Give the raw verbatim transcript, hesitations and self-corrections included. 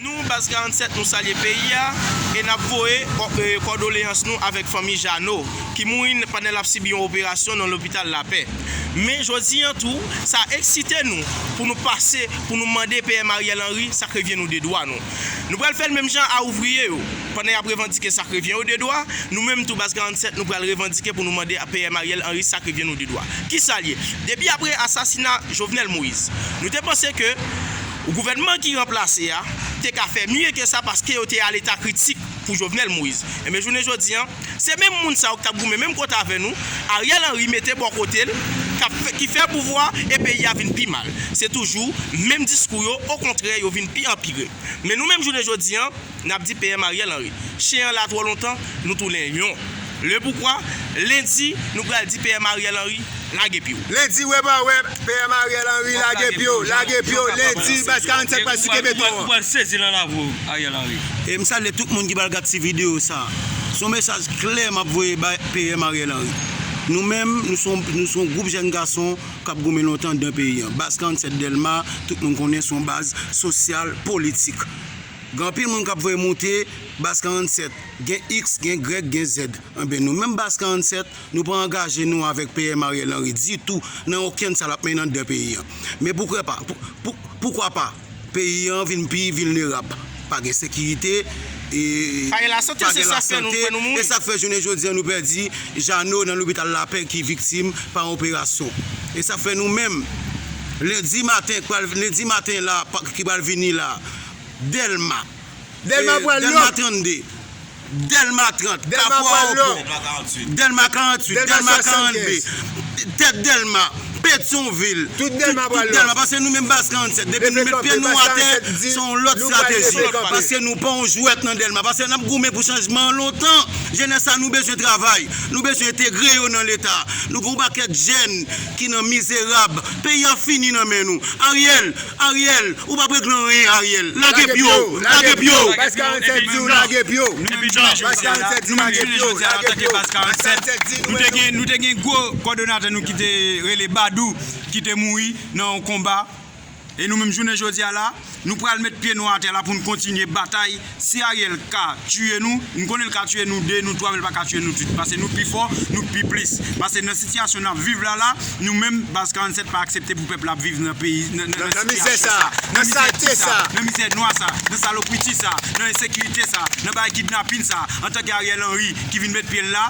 Nou, Baz karannsèt, nou salye peyi a e n ap voye kò- e, kòdoleyans nou avèk fanmi Jeannot, ki mouri n- pandan l ap sibi yon operasyon nan lopital Lapè. Men jodi an tou, sa eksite nou pou nou pase, pou nou mande P M Ariel Henry sa k revyen nou de dwa nou. Nou pral fè l menm jan a ouvriye yo. Pandan y ap revandike sa k revyen yo de dwa, nou menm tou, Baz karannsèt, nou pral revandike pou nou mande a P M Ariel Henry sa k revyen nou de dwa. Kisa l ye? Depi apre asasina Jovenel Moïse, nou te panse ke gouvènman ki ranplase a te ka fè mye ke sa, paske yo te a leta kritik pou Jovenel Moïse. Enben, jounen jodi an, se menm moun sa yo k t ap goumen menm kote avè nou, Ariel Henry mete bò kote l, k ap fè, ki fè pouvwa e peyi a vin pi mal. Se toujou menm diskou yo, okontrè, yo vin pi anpire. Men nou menm, jounen jodi an, n ap di P M Ariel Henry, chen an la twò lontan, nou tounen yon. Le poukwa, lendi, nou pral di P M Ariel Henry, lage pye w. Lendi, wè pa wè, P M Ariel Henry, lage pye w, lage pye w. Lendi, Baz karannsèt pral site beton an. Ou pral sezi nan lavi w, Ariel Henry. E m salye tout moun ki pral gad ti videyo sa. Se yon mesaj klè m ap voye bay P M Ariel Henry. Nou menm, nou se yon, nou se yon gwoup jèn gason k ap goumen lontan anndan peyi an. Baz karannsèt Dèlma, tout moun konnen se yon baz sosyal, politik. Gen anpil moun k ap voye moute Baz karannsèt. Gen X, gen Y, gen Z. Enben, nou menm Baz karannsèt, nou pa angaje nou avèk P M Ariel Henry ditou nan okenn sa l ap mennen anndan peyi an. Men poukwa pa, pou, pou, poukwa pa, peyi an vin pi vilnerab. Pa gen sekirite, e pa gen lasante, se sa k fè nou, fè nou mouri. E sa k fè jounen jodi an nou pèdi Jeannot nan lopital Lapè ki viktim pa yon operasyon. E sa k fè nou menm, lendi maten, k pral, lendi maten la, pa- ki pral vini la, Dèlma, Dèlma, e, pral Dèlma lòk. Trannde, Dèlma trant, Dèlma Kafou pral lòk. Awopò, Dèlma karanntuit, Dèlma karanntuit, Dèlma karannde, tèt Dèlma, Petyonvil, tout Dèlma pral lòk. Dèlma, paske nou menm Baz karannsèt, depi nou met pye nou atè, se yon lòt estrateji. Paske nou pa yon jwèt nan Dèlma, paske n ap goumen pou chanjman an lontan. Jenès sa, nou bezwen travay, nou bezwen entegre yo nan leta. Nou gen yon pakèt jèn ki nan mizerab. Peyi a fini nan men nou. Ariel, Ariel, ou p ap regle anyen, Ariel. Lage pye w, lage pye w. Baz karannsèt di w lage pye w. Nou menm jounen jodi a la, nou menm jounen jodi a la, antanke Baz karannsèt, nou te gen, nou te gen gwo kòdonatè nou ki te rele Badou, ki te mouri nan yon konba. E nou menm jounen jodi a la, nou pral met pye nou atè la pou n kontinye batay. Si Ariel ka tiye nou, m konnen l ka tiye nou de, nou twa, men l pa ka tiye nou tout. Paske nou pi fò, nou pi plis. Paske nan sitiyasyon n ap viv la la, nou menm, Baz karannsèt pa aksepte pou pèp la ap viv nan peyi, nan, nan, nan sitiyasyon sa, nan mizè sa, nan mizè nwa sa, nan salopriti sa, nan ensekirite sa, nan bagay kidnapin sa, antanke Ariel Henry ki vin met pye l la,